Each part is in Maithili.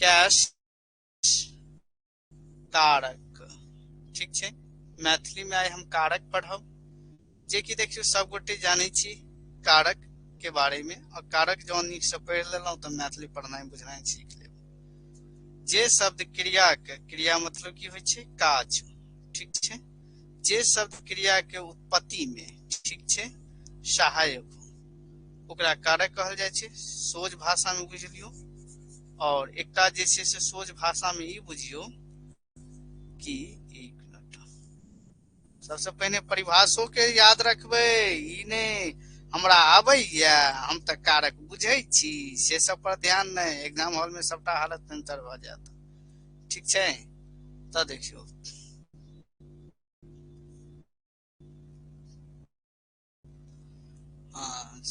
कैश कारक। ठीक छै, मैथिली में आइ हम कारक पढ़ब, जे कि देखियौ सब गोटे जानै छी कारक के बारे में, और कारक जँ नीक से पढ़ि लेलहुँ तऽ मैथिली पढ़नाइ बुझनाइ सीख लेब। जे शब्द क्रिया के, क्रिया मतलब की होइ छै? काज। ठीक छै, जे शब्द क्रिया के उत्पत्ति में, ठीक छै, सहायक हो, ओकरा कारक कहल जाइ छै। सोझ भाषा में बुझि लियौ। और एकटा जे छै से सोझ भाषा में ई बुझियौ कि एक मिनट, सबसे पहिने परिभाषो के याद रखबै, ई नहि हमरा आबैया हम तऽ कारक बुझै छी, से सब पर ध्यान नहि, एग्जाम हॉल में सबटा हालत पेंचर भऽ जायत। ठीक छै, तऽ देखियौ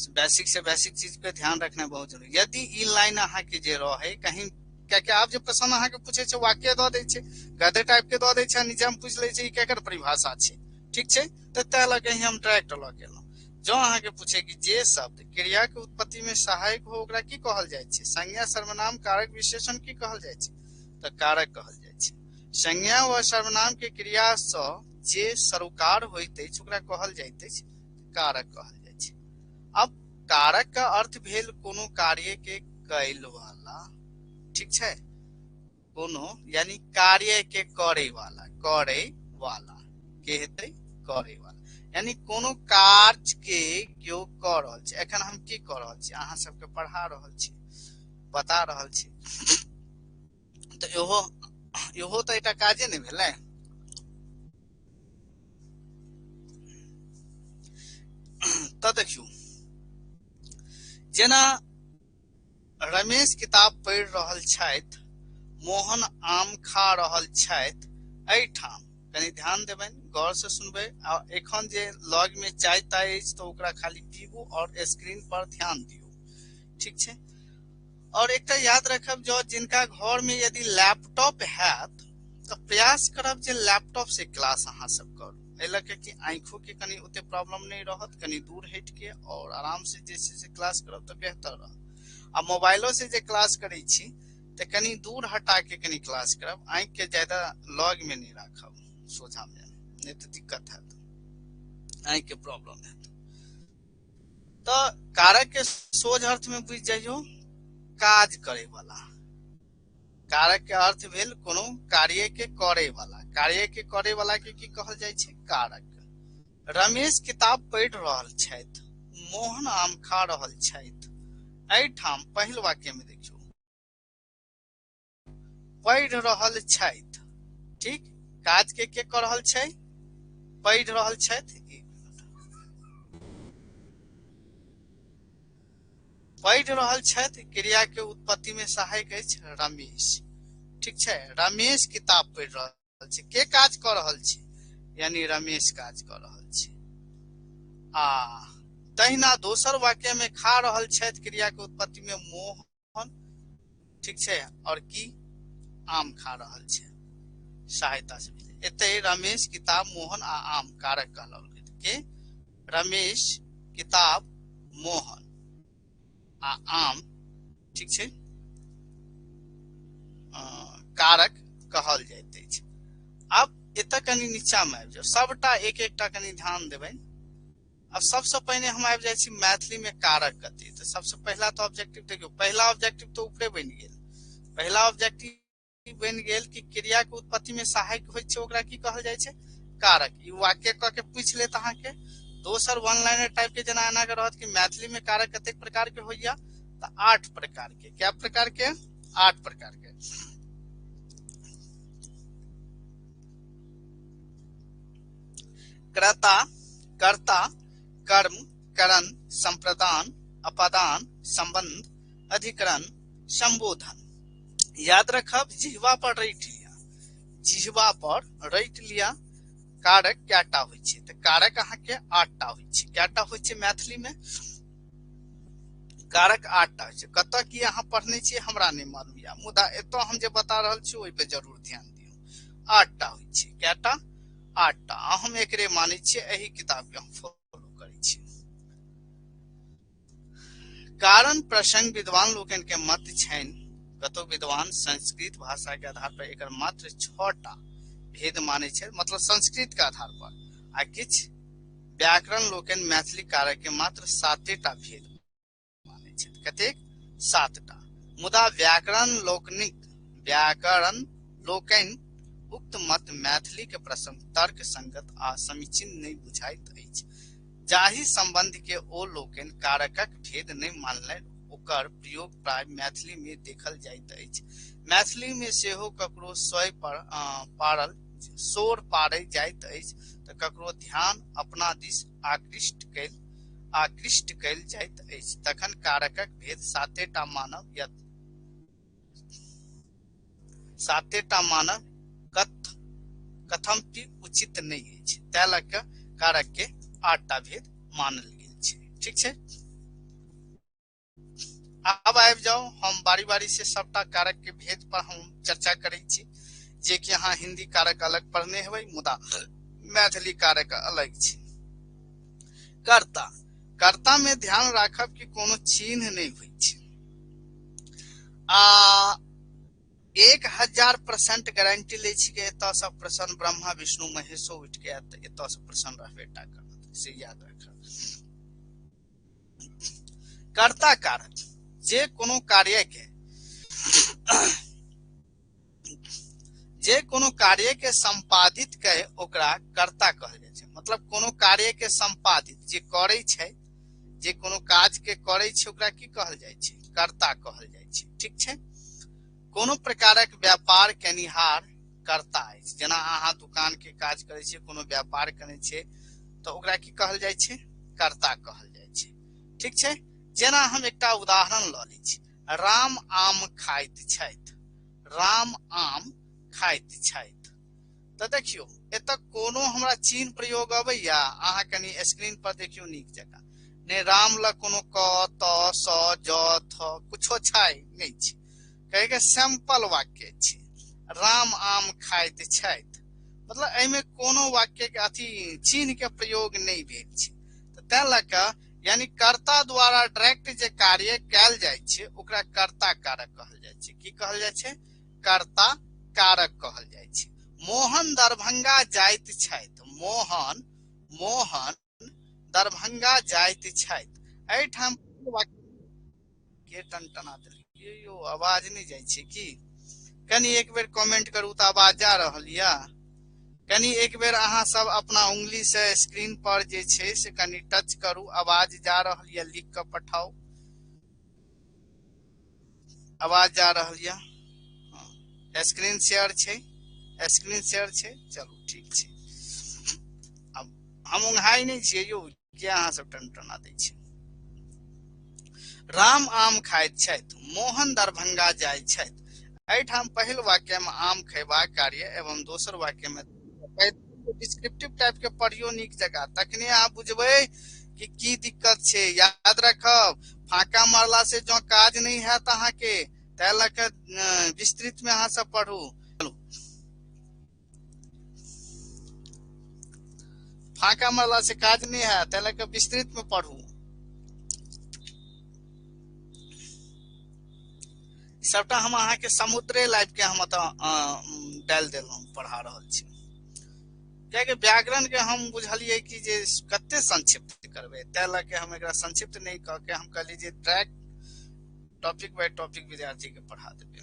बेसिक से बेसिक चीज पे ध्यान रखना बहुत जरूरी। यदि ई लाइन अहाँके जे रहे कहीं, कियाकि आब जे प्रश्न अहाँके पूछे छै वाक्य दऽ दै छै, गधे टाइप के दऽ दै छै, नीचा मे पूछि लै छै ई केकर परिभाषा छै। ठीक छै, तऽ तै लऽ के हम डायरेक्ट लऽ गेलहुँ। जँ अहाँके पूछे कि जे शब्द क्रिया के उत्पत्ति में सहायक हो ओकरा की कहल जाइ छै? संज्ञा, सर्वनाम, कारक, विशेषण की कहल जाइ छै? तऽ कारक कहल जाइ छै। संज्ञा व सर्वनाम के क्रिया सँ जे सरोकार होइत अछि ओकरा कहल जाइत अछि कारक कहल जाइ छै। अब कारक का अर्थ भेल कोनो कार्य के कैल वाला। ठीक छै, कोनो यानी कार्य के करे वाला, करे वाला के हेतै करे वाला, यानी कोनो कार्य के केओ कऽ रहल छै। एखन हम की कऽ रहल छी? अहाँ सबके पढ़ा रहल छी, बता रहल छी, तऽ इहो इहो तऽ एकटा काजे नहि भेलै। तऽ देखियौ, जेना रमेश किताब पढ़ि रहल छथि, मोहन आम खा रहल छथि, एहिठाम कनि ध्यान देबनि, गौर से सुनबै। आ एखन जे लग में चाय ताय अछि तऽ ओकरा खाली पीबू और स्क्रीन पर ध्यान दियौ। ठीक छै, और एकटा याद रखब, जो जिनका घर में यदि लैपटॉप हैत तऽ प्रयास करब जे लैपटॉप से क्लास अहाँ सब करू। एहि लऽ के कि आँखो के कनि ओते प्रॉब्लम नहि रहत, कनि दूर हटि के और आराम से जे छै से क्लास करब तऽ बेहतर रहत। आ मोबाइलो से जे क्लास करै छी तऽ कनि दूर हटा के कनि क्लास करब, आँखि के ज्यादा लग में नहि राखब, सोझा में, नहि तऽ दिक्कत हैत, आँखि के प्रॉब्लम हैत। तऽ कारक के सोझ अर्थ में बुझि जाइयौ काज करे वाला। कारक के अर्थ भेल कोनो कार्य के करे वाला, कार्य के करे वाला के की कहल जाइ छै? कारक। रमेश किताब पढ़ि रहल छथि, मोहन आम खा रहल छथि। एहिठाम पहिल वाक्य में देखियौ पढ़ि रहल छथि, ठीक, काज के कऽ रहल छै? पढ़ि रहल छथि। पढ़ि रहल छथि क्रिया के उत्पत्ति में सहायक अछि रमेश। ठीक छै, रमेश किताब पढ़ि रहल छै, के काज कऽ रहल छै? यानी रमेश काज कऽ रहल छै। आ तहिना दोसर वाक्य में खा रहल छथि क्रिया के उत्पत्ति में मोहन, ठीक छै, और की आम खा रहल छै, सहायता से भेलै। एतै रमेश किताब मोहन आ आम कारक कहल गेल। के? रमेश किताब मोहन आ आम, ठीक छै, कारक कहल जाइत अछि। आब एतऽ कनि नीचा मे आबि जाउ, सबटा एक एकटा कनि ध्यान देबै। अब सबसे पहिने हम आबि जाइ छी मैथिली में कारक कते। तऽ सबसे पहिला तऽ ऑब्जेक्टिव देखियौ, पहिला ऑब्जेक्टिव तऽ ऊपरे बनि गेल। पहिला ऑब्जेक्टिव बनि गेल कि क्रिया के उत्पत्ति में सहायक होइ छै ओकरा की कहल जाइ छै? कारक। ई वाक्य कऽ के पूछि लेत अहाँके। दोसर वन लाइनर टाइप के जेना एना के रहत कि मैथिली में कारक कतेक प्रकार के होइया, तऽ 8 प्रकार के। क्या प्रकार के? 8 प्रकार के। कर्ता, कर्ता, कर्म, करण, संप्रदान, अपादान, संबंध, अधिकरण, संबोधन। याद रखब, जिह्वा पर रटि लिया, जिह्वा पर रटि लिया। कारक कएटा होइ छै? तऽ कारक अहाँके 8टा होइ छै। कएटा होइ छै मैथिली में? कारक 8टा होइ छै। कतऽ की अहाँ पढ़ने छियै हमरा नहि मालूम यऽ, मुदा एतऽ हम जे बता रहल छी ओहि पे जरूर ध्यान दियौ। 8टा होइ छै। कएटा? 8टा। हम एकरे मानै छियै, एहि किताब के हम फॉलो करै छी। कारण प्रसंग विद्वान लोकनि के मत छनि कतोक विद्वान संस्कृत भाषा के आधार पर एकर मात्र 6टा भेद मानै छै, मतलब संस्कृत के आधार पर, आ किछु व्याकरण लोकनि मैथिली कारक के मात्र 7टा भेद मानै छथि। कतेक? 7टा। मुदा व्याकरण लोकनि उक्त मत मैथिली के प्रसंग तर्क संगत आ समीचीन नहि बुझाइत अछि। जाहि संबंध के ओ लोकनि कारकक भेद नहि मानलनि ओकर प्रयोग प्राय मैथिली मे देखल जाइत अछि। मैथिली मे सेहो ककरो शोर पाड़ल जाइत अछि तऽ ककरो ध्यान अपना दिस आकृष्ट कयल जाइत अछि। तखन कारकक भेद 7टा मानब या 7टा मानब कथमपि उचित नहि अछि। तै लऽ कऽ कारक के 8टा भेद मानल गेल छै। ठीक छै, आब आबि जाउ, हम बारी बारी से सबटा कारक के भेद पर हम चर्चा करै छी, जे कि अहाँ हिंदी कारक अलग पढ़ने हेबै मुदा मैथिली कारक अलग छै। कर्ता, कर्ता में ध्यान राखब कि कोनो चिन्ह नहि होइ छै आ 1000% गारंटी लै छी कि एतऽ सँ प्रश्न ब्रह्मा विष्णु महेशो उठि के आयत, एतऽ सँ प्रश्न रहबे टा करत, से याद राखब। कर्ता कारक जे कोनो कार्य के संपादित कए ओकरा कर्ता कहल जाइ छै। मतलब कोनो कार्य के संपादित जे करै छै, जे कोनो काज के करै छै, ओकरा की कहल जाइ छै? कर्ता कहल जाइ छै। ठीक छै, कोनो प्रकारक व्यापार केनिहार कर्ता अछि। जेना अहाँ दुकान के काज करै छियै, कोनो व्यापार करै छियै, तऽ ओकरा की कहल जाइ छै? कर्ता कहल जाइ छै। ठीक छै, जेना हम एकटा उदाहरण लऽ लै छी, राम आम खाइत छथि, राम आम खाइत छथि। तऽ देखियौ एतऽ कोनो हमरा चिन्ह प्रयोग अबैया? अहाँ कनि स्क्रीन पर देखियौ नीक जकाँ, ने राम लग कोनो क त स ज थ कुछो छै नहि छै, कहे के सिंपल वाक्य छै, राम आम खाइत छथि। मतलब एहिमे कोनो वाक्य के अथी चिन्ह के प्रयोग नहि भेल छै। तऽ तैं लऽ कऽ यानी कर्ता द्वारा डायरेक्ट जे कार्य कयल जाइ छै ओकरा कर्ता कारक कहल जाइ छै। की कहल जाइ छै? कर्ता कारक कहल जाइ छै। मोहन दरभंगा जाइत छथि, मोहन दरभंगा जाइत छथि। एहिठाम के टनटना देलकै यौ, आवाज नहि जाइ छै की? कनि एक बेर कमेंट करू तऽ आवाज जा रहल यऽ? कनि एक बेर अहाँ सब अपना उंगली से स्क्रीन पर जे छै से कनि टच करू, आवाज जा रहल यऽ लिख कऽ पठाउ। आवाज जा रहल यऽ? स्क्रीन शेयर छै, स्क्रीन शेयर छै, चलू ठीक छै। अब हम उंघाइ नहि छियै यौ, किया अहाँ सब टनटना दै छियै? राम आम खाइत छथि, मोहन दरभंगा जाइत छथि। एहिठाम पहिल वाक्य में आम खयबाक कार्य एवं दोसर वाक्य में डिस्क्रिप्टिव टाइप के पढ़ियो नीक जकाँ, तखने अहाँ बुझबै कि की दिक्कत छै। याद रखब, फाँका मारला से जँ काज नहि हैत अहाँके, ताहि लऽ कऽ विस्तृत में अहाँ सब पढ़ू। चलू, फाँका मारला से काज नहि हैत, ताहि लऽ कऽ विस्तृत में पढ़ू। सबटा हम अहाँके समुद्रे लाइफ के हम एतऽ डालि देलहुँ, पढ़ा रहल छी। कियाकि व्याकरण के हम बुझलियै कि जे कते संक्षिप्त करबै, ताहि लऽ के हम एकरा संक्षिप्त नहि कऽ के हम कहलियै जे डायरेक्ट टॉपिक बाय टॉपिक विद्यार्थी के पढ़ा देबै।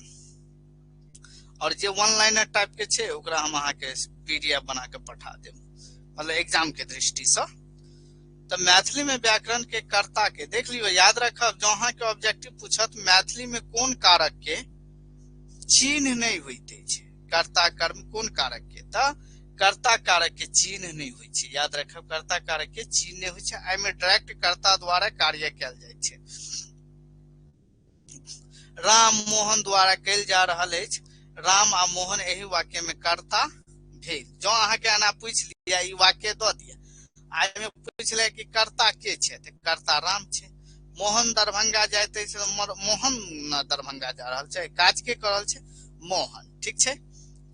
और जे वन लाइनर टाइप के छै ओकरा हम अहाँके पीडीएफ बना के पठा देब, मतलब एग्जाम के दृष्टि सँ। तऽ मैथिली में व्याकरण के कर्ता के देख लियौ, याद रखब जँ अहाँके ऑब्जेक्टिव पूछत मैथिली में कोन कारक के चिन्ह नहि होइत अछि, कर्ता कर्म कोन कारक के, तऽ कर्ता कारक के चिन्ह नहि होइ छै। याद रखब, कर्ता कारक के चिन्ह नहि होइ छै, एहिमे डायरेक्ट कर्ता द्वारा कार्य कयल जाइ छै। राम मोहन द्वारा कयल जा रहल अछि, राम आ मोहन एहि वाक्य में कर्ता भेल। जँ अहाँके एना पूछि लिअ, ई वाक्य दऽ दिअ, आ एहिमे पूछि लिअ कि कर्ता के छै, तऽ कर्ता राम छै। मोहन दरभंगा जाइत अछि, मोहन न दरभंगा जा रहल छै, काज के कऽ रहल छै? मोहन। ठीक छै,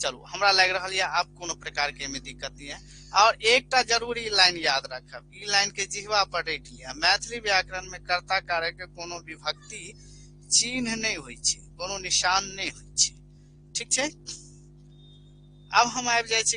चलू हमरा लागि रहल यऽ आब कोनो प्रकार के एहिमे दिक्कत नहि है। और एकटा जरूरी लाइन याद रखब, ई लाइन के जिह्वा पर रटि लिअ, मैथिली व्याकरण में कर्ता कारक के कोनो विभक्ति चिन्ह नहि होइ छै। कोनो निशान नहि होइ छै। ठीक छै, आब हम आबि जाइ छी।